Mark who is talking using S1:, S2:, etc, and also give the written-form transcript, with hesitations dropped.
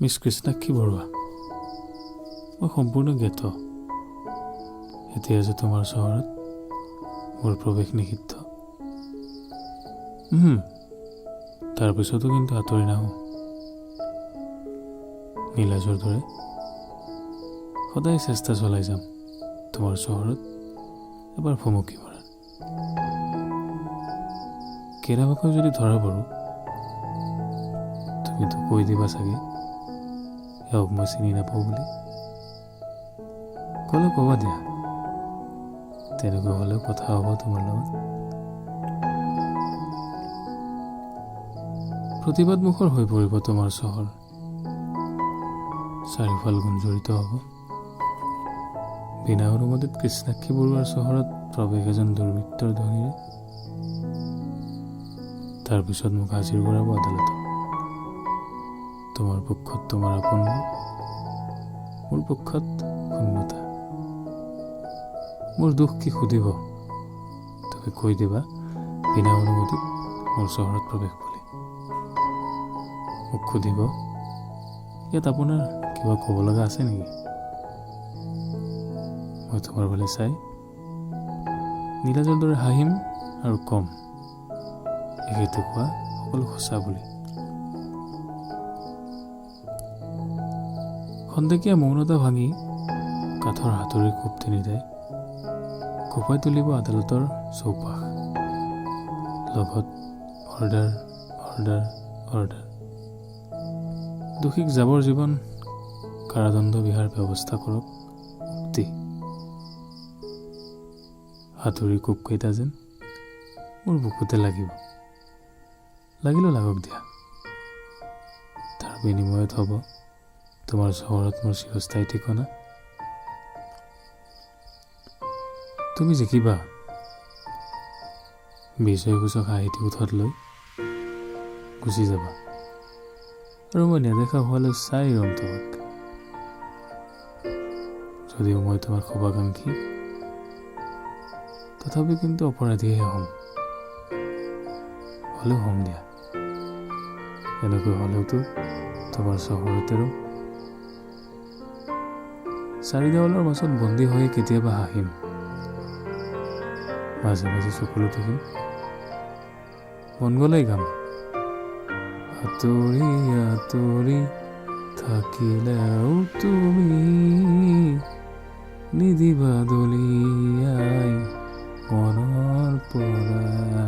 S1: Miss Krishnakshi Barua, মই সম্পূৰ্ণ জ্ঞাত এতিয়া যে তোমাৰ চহৰত মোৰ প্ৰৱেশ নিষিদ্ধ। তাৰপিছতো কিন্তু আঁতৰি নাহোঁ। নীলাজৰ দৰে সদায় চেষ্টা চলাই যাম তোমাৰ চহৰত এবাৰ ভুমুকি মৰাৰ। কেনেবাকৈ যদি ধৰা পৰোঁ, তুমিতো কৈ দিবা চাগে এওঁক মই চিনি নাপাওঁ বুলি। ক'লে ক'বা দিয়া, তেনেকুৱা হ'লেও কথা হ'ব তোমাৰ লগত। প্ৰতিবাদমুখৰ হৈ পৰিব তোমাৰ চহৰ, চাৰিওফাল গুঞ্জৰিত হ'ব। বিনা অনুমতিত কৃষ্ণাক্ষী বৰুৱাৰ চহৰত প্ৰৱেশ এজন দুৰ্বৃত্তৰ ধ্বনিৰে। তাৰপিছত মোক হাজিৰ কৰাব আদালতত। তোমাৰ পক্ষত তোমাৰ আপোনবোৰ, মোৰ পক্ষত শূন্যতা। মোৰ দুখ কি সুধিব, তুমি কৈ দিবা বিনা অনুমতিত মোৰ চহৰত প্ৰৱেশ বুলি। মোক সুধিব, ইয়াত আপোনাৰ কিবা ক'ব লগা আছে নেকি? মই তোমাৰ ফালে চাই নীলাজৰ দৰে হাঁহিম আৰু ক'ম, এখেতে কোৱা সকলো সঁচা বুলি। খন্তেকীয়া মৌনতা ভাঙি কাঠৰ হাতুৰীৰ কোব তিনিটাই কঁপাই তুলিব আদালতৰ চৌপাশ, লগত অৰ্ডাৰ, অৰ্ডাৰ, অৰ্ডাৰ। দোষীক যাৱৰ জীৱন কাৰাদণ্ড বিহাৰ ব্যৱস্থা কৰক মুক্তি। হাতুৰীৰ কোবকেইটা যেন মোৰ বুকুতে লাগিব, লাগিলেও লাগক দিয়া। তাৰ বিনিময়ত হ'ব তোমাৰ চহৰত মোৰ চিৰস্থায়ী ঠিকনা। তুমি জিকিবা, বিজয়সূচক হাঁহিটি ওঁঠত লৈ গুচি যাবা আৰু মই নেদেখা হোৱালৈ চাই ৰ'ম তোমাক। যদিও মই তোমাৰ শুভাকাংক্ষী, তথাপি কিন্তু অপৰাধীহে হ'ম। হ'লেও হ'ম দিয়া, এনেকৈ হ'লেওতো তোমাৰ চহৰতে ৰ'ম। চাৰিদেৱালৰ মাজত বন্দী হৈ কেতিয়াবা হাঁহিম, মাজে মাজে চকুলো টুকিম, মন গ'লেই গাম। আঁতৰি আঁতৰি থাকিলেও তুমি নিদিবা দলিয়াই মনৰ পৰা।